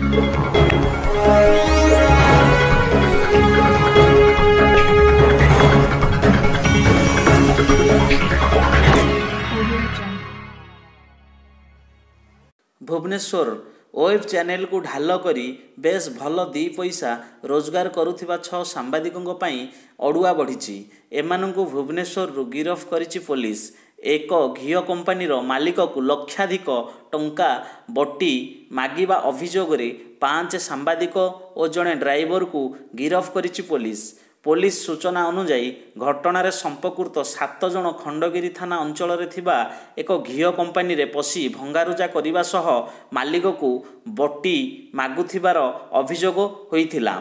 Bhubaneswar, web ଚ୍ୟାନେଲକୁ ଢାଲ କରି ବେଶ୍ ଭଲ ଦି ପଇସା ରୋଜଗାର କରୁଥିବା 6 ସାମ୍ବାଦିକଙ୍କ ପାଇଁ ଅଡୁଆ ବଢ଼ିଛି। ଏମାନଙ୍କୁ ଭୁବନେଶ୍ୱରରୁ ଗିରଫ କରିଛି ପୋଲିସ। ଏକ ଘିଅ କମ୍ପାନୀର ମାଲିକକୁ ଲକ୍ଷାଧିକ ଟଙ୍କା ବଟି ମାଗିବା ଅଭିଯୋଗରେ 5 ସାମ୍ବାଦିକ ଓ ଜଣେ ଡ୍ରାଇଭରକୁ ଗିରଫ କରିଛି ପୋଲିସ। ପୋଲିସ ସୂଚନା ଅନୁଯାୟୀ, ଘଟଣାରେ ସମ୍ପୃକ୍ତ 7 ଜଣ ଖଣ୍ଡଗିରି ଥାନା ଅଞ୍ଚଳରେ ଥିବା ଏକ ଘିଅ କମ୍ପାନୀରେ ପଶି ଭଙ୍ଗାରୁଜା କରିବା ସହ ମାଲିକକୁ ବଟି ମାଗୁଥିବାର ଅଭିଯୋଗ ହୋଇଥିଲା।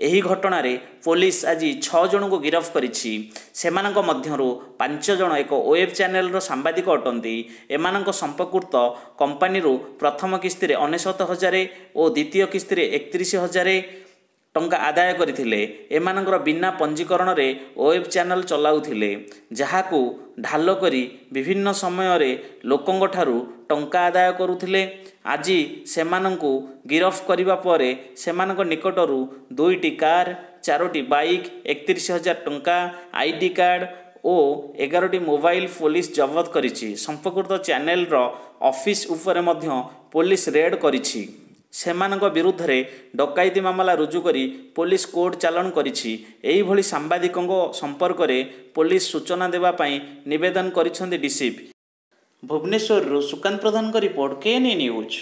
ଏହି ଘଟଣାରେ ପୋଲିସ ଆଜି 6 ଜଣଙ୍କୁ ଗିରଫ କରିଛି। ସେମାନଙ୍କ ମଧ୍ୟରୁ 5 ଜଣ ଏକ ୱେବ୍ ଚ୍ୟାନେଲର ସାମ୍ବାଦିକ ଅଟନ୍ତି। ଏମାନଙ୍କ ସମ୍ପୃକ୍ତ କମ୍ପାନୀରୁ ପ୍ରଥମ କିସ୍ତିରେ 99 ହଜାର ଓ ଦ୍ୱିତୀୟ କିସ୍ତିରେ 31 ହଜାର ଟଙ୍କା ଆଦାୟ କରିଥିଲେ। ଏମାନଙ୍କର ବିନା ପଞ୍ଜୀକରଣରେ ୱେବ୍ ଚ୍ୟାନେଲ ଚଲାଉଥିଲେ, ଯାହାକୁ ଢାଲ କରି ବିଭିନ୍ନ ସମୟରେ ଲୋକଙ୍କଠାରୁ ଟଙ୍କା ଆଦାୟ କରୁଥିଲେ। ଆଜି ସେମାନଙ୍କୁ ଗିରଫ କରିବା ପରେ ସେମାନଙ୍କ ନିକଟରୁ 2ଟି କାର୍, 4ଟି ବାଇକ୍, 31 ହଜାର ଟଙ୍କା, ଆଇଡି କାର୍ଡ ଓ 11ଟି ମୋବାଇଲ ପୋଲିସ ଜବତ କରିଛି। ସମ୍ପୃକ୍ତ ଚ୍ୟାନେଲର ଅଫିସ ଉପରେ ମଧ୍ୟ ପୋଲିସ ରେଡ୍ କରିଛି। ସେମାନଙ୍କ ବିରୁଦ୍ଧରେ ଡକାୟତି ମାମଲା ରୁଜୁ କରି ପୋଲିସ କୋର୍ଟ ଚାଲାଣ କରିଛି। ଏହିଭଳି ସାମ୍ବାଦିକଙ୍କ ସମ୍ପର୍କରେ ପୋଲିସ ସୂଚନା ଦେବା ପାଇଁ ନିବେଦନ କରିଛନ୍ତି ଡିସିପି। ଭୁବନେଶ୍ୱରରୁ ସୁକାନ୍ତ ପ୍ରଧାନଙ୍କ ରିପୋର୍ଟ, କେଏନ୍ଏ ନ୍ୟୁଜ୍।